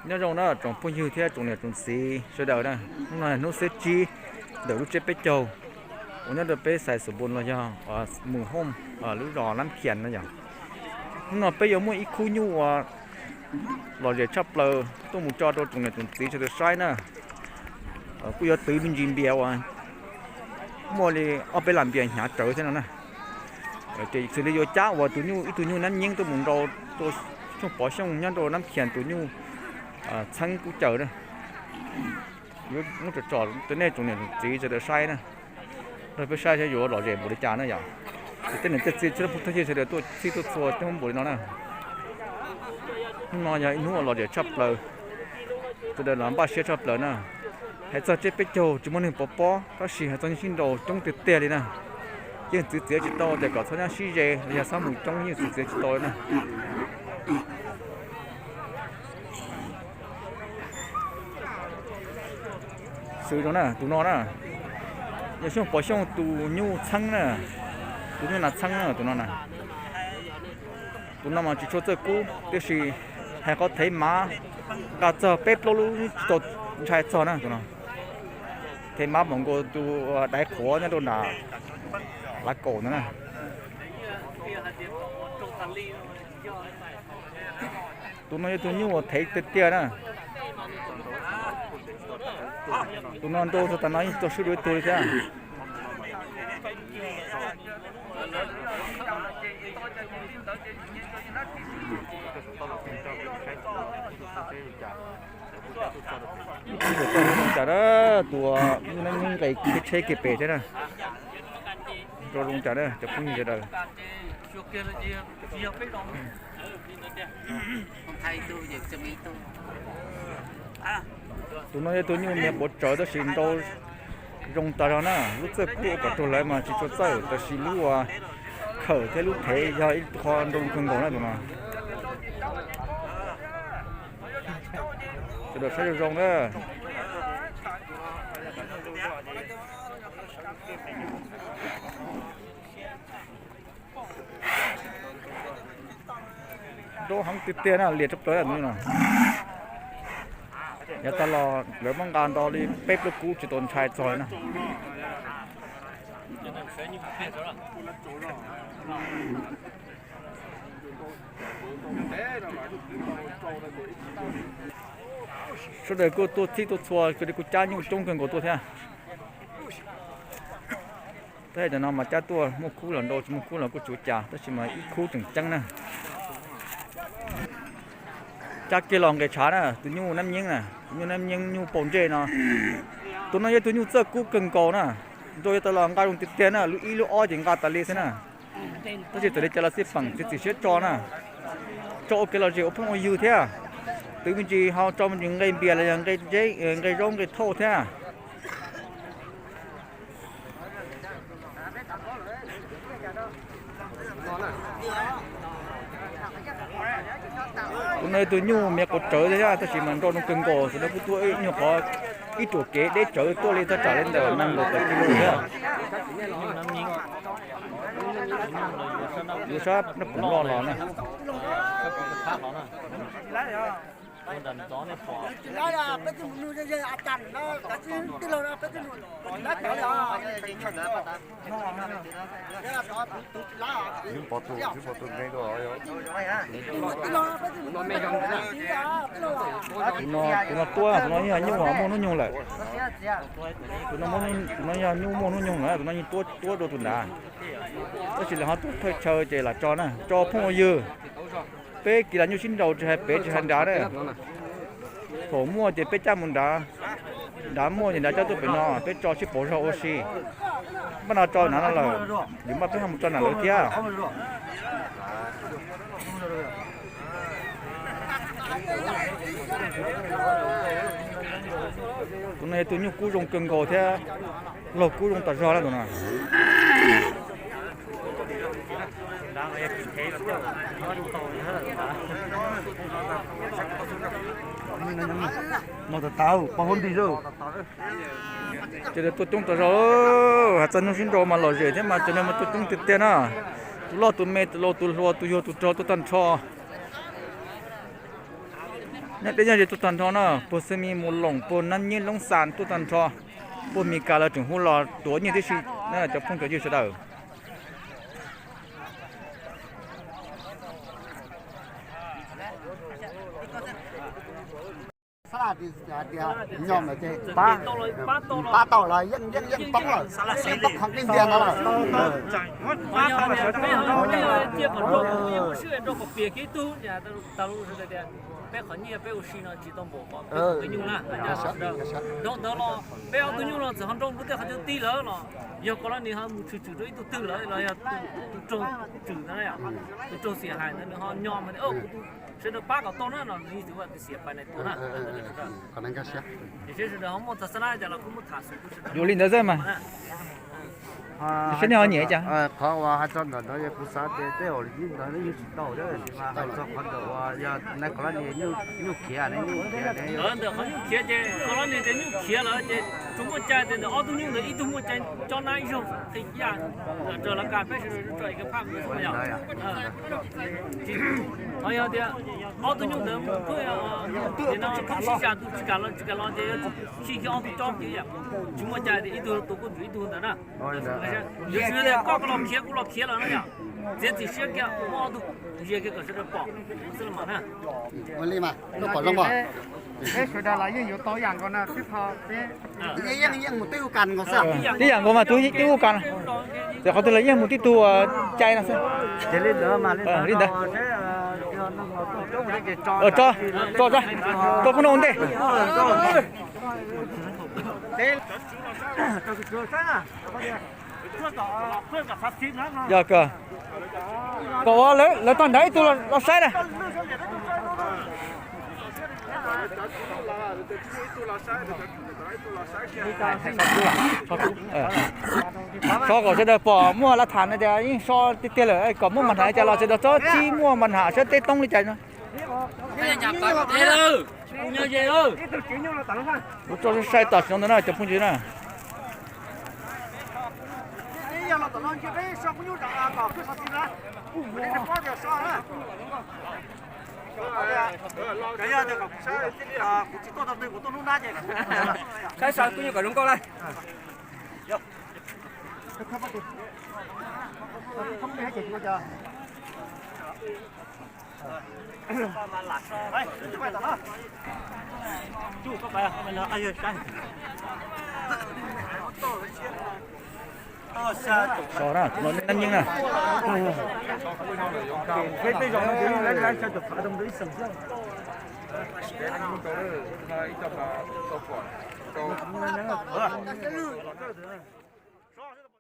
Nyob zoo na tsoom phooj ywg thiab tsoom niam tsoom txiv sawv daws na, hnub no hnub xiab tsib ntawm lub tsiab peb caug uas nyob rau peb xais Xus Npus los yog Mus Hooj, lub zos Nab Khias no yog. Hnub no peb yuav muaj ib khub nyuj uas lom zem tshaj plaws tuaj mus tso rau tsoom niam tsoom txiv sawv daws saib na. Kuj yuav twv me ntsis npias uas muaj li ob peb las npias hnyav tsawv thiab no na. Ces xws li yuav cab uas tus nyuj, ib tug nyuj Nab Nyeeb tuaj mus nrau, tuaj Xyooj Pov Xyooj nyob rau Nab Khias tus nyuj txheeb kub caws na. Yuav muab tso rau nej tsoom niam tsoom txiv sawv daws saib na, rau peb saib saib yuav lom zem npaum li cas na yom. Ces tej niam tej txiv tsoom phooj ywg sawv daws tuaj txhij tuaj txhua coob npaum li no na. Hnub no yog ib hnub uas lom zem tshaj plaws, sawv daws los npaj siab tshaj plaws na. Hais txog tsiab peb caug tsis muaj neeg pov pob, tab sis hais txog nyuj sib nraus coob tiag tiag li na. Yeej txwv txiav tsis tau tias kom txhob nyab sib ze los yog txhob mus coob, yeej txwv txiav tsis tau li na. Xws zoo na, tus no na, yog Xyooj Pov Xyooj tus nyuj txheeb na, tus nyuj nas txheeb na tus no na. Tus no mas tsis tshua txawj kub tiam sis hais qhov thev mav nqa txog peb plaub lub tsis tau ntshai txog na tus no. Thev mav npaum nkaus tus daiv qhuav nyob rau nram Lav Kaum ntawd na. Tus no yog tus nyuj uas thev tiag tiag na. Tus no nrau txog tas no yeej tuag swb dua ib tug li thiab. Ib tug tau zoo cas na, tus nyuj Nab Nyeeb nqes kiag tsheb kiag pem thiab na. Nrau zoo cas na cov phooj ywg sawv daws. Tus no yog tus nyuj me quav tsawv tab sis nrau zoo tas zog na, lub txawj kub ua kom raug lawv mas tsis tshua txawj, tab sis lub uas khawm thiab lub thev yog ib qho nrau kawg nkaus na tus no. Sawv daws saib zoo zoo na. Nrau heev tiag tiag na, lias tshaj plaws no. Yav tas los lawv muab nqa nto li peb plaub kub tsis tau ntshai txog na. Sawv daws kuj tuaj txhij tuaj txhua, kuj cab nyuj coob kawg nkaus tuaj thiab. Tab sis tam no mas cab tuaj muaj khub los nrau, tsis muaj khub los kuj tsis ua cas, tab sis mas ib khub tseem ceeb na. Cab kiag los nqes tshav na, tus nyuj Nab Nyeeb na, tus nyuj Nab Nyeeb nyuj paus ntsej no. Tus no yog tus nyuj txawj kub kawg nkaus na, nrau yav tas los nqa zoo tiag tiag na, lub ib lub ob ces nqa tas li xwb na. Tab sis txawm li cas los xij peem txiav txim siab tso na, tso ua kev lom zem ua phooj ua ywg thiab. Twv me ntsis ho tso me ntsis nqe npias los yog nqe zaub nqe thauj thiab. Tus no yog tus nyuj miav quav tsawv thiab, tab sis mas nrau zoo kawg nkaus, tus no kuj tuaj ib nyuag qhov ib ruam kev deb tsawv tuaj li thaj tsam li ntawm nees nkaum tawm kis lus thiab. Yuav sab noj pum loj los na. Tus no tuab, tus no yog nyuj muaj hnub nyoog lawm. Tus no yog nyuj muaj hnub nyoog lawm, tus no yeej tuab dua tus nrad. Tab sis lawv ho tuaj thawj chaw ces lam tso na, tso phooj ywg. Peb kis las nyuj sib nraus tsis hais pem tsis hais nrad na. Thaum muaj ces peb cab mus nrad, nrad muaj ces nrad cab tuaj pem no, peb tso sib pauv zog ua si. Npaj no tso nrad no lawm, yus npaj peb ho mus tso nrad lawm thiab. Tus no yog tus nyuj kub zoo kawg nkaus thiab, laug kub zoo tas zog na tus no. Ces tuaj coob tas zog, hais txog hnub sib nraus mas lom zem thiab mas cov neeg mas tuaj coob tiag tiag na. Tus loj tus me, tus laus tus hluas, tus yuag tus rog tuaj tag nrho. Nyob deb nyob ze tuaj tag nrho na, puag Xeev Mis, Mus Loos, puag Nab Nyeb, Loob Xas tuaj tag nrho, puag Mes Kas lawv tseem hu los tuav nyiaj tib si na cov phooj cov ywg sawv daws. Pab, pab tau lawm, yeej yeej yeej poob lawm, yeej poob qhov ntiag no lawm. Peb ho cia kom rau, rau kom pias kiag ib tug, tas lus sawv daws tias peb qhov nyiaj peb ua si no tsis tau npaum kom peb tus nyuj na. Dhau ntawd los peb ob tug nyuj no txawm ho nrau nkaus tej qhov cov tij lawm los yog koj los nws ho mus tshwm tshwm rau ib tug twg lawm los yog tus raug tshwm ntawd, tus raug xiam hais ntawd nws ho nyo mas tias kuv tus sawv daws pab kom tau na no nws yeej tsis ua tus xiam pais nais tua na. Tiam sis sawv daws ho muaj txog xab nab cas los kuj muab tham xwm kuj sawv daws yuav li ntawd xwb mas. Saib nej ho nyiam cas. Qhov uas hais txog ntawm ntawd kuv xav tias tej zaum li ntawd yeej tsis tau, hais txog qhov ntawm uas yog nais kos lab ni nyuj khiav, ntawm qhov nyuj khiav ces kos lab ni tias nyuj khiav lawm ces tsuas muaj cai tias ntawm ob tug nyuj ntawd ib tug muaj cai cob nab ib zaug qhia cia raws lawv kas peb sawv daws tso es ka phaj mus yog. Qhov yog tias ob tug nyuj ntawd mus pheej, nim no pheej sib zam tus tsis kam los tsis kam los ces yuav tsum khi kiag ob tug cob kiag yom. Tsis muaj cai tias ib tug tua kuj tsum ib tug ntawd na. Yuav tsum tias koj los khiav kuv los khiav los na yom. Txiav txim siab kiag muab ob tug zia kiag kom sawv daws pom xwb los mas na. Peb sawv daws los yeej yuav tau ib yam nkaus na, tib yam nkaus mas tus tib ub kas, txawm qhov twg los yeej mus tib tug cai no xwb. Li ntawd, tso, tso, tso kub no ua ntej. Yog kawg, kom ua lawv tog nrad ib tug los saib na. So kom sawv daws pom muaj lav tham no tias yeej so tiag tiag lawm, kom muaj mas hnav cas los sawv daws txhob txib muaj mas hnav sab teb toob li cas no. Kuv tso sai tam sim no ntawd na cov phooj ywg na. Saib kuv nyuj kom zoo nkauj lawm. So na, no nej nab nyeeb na.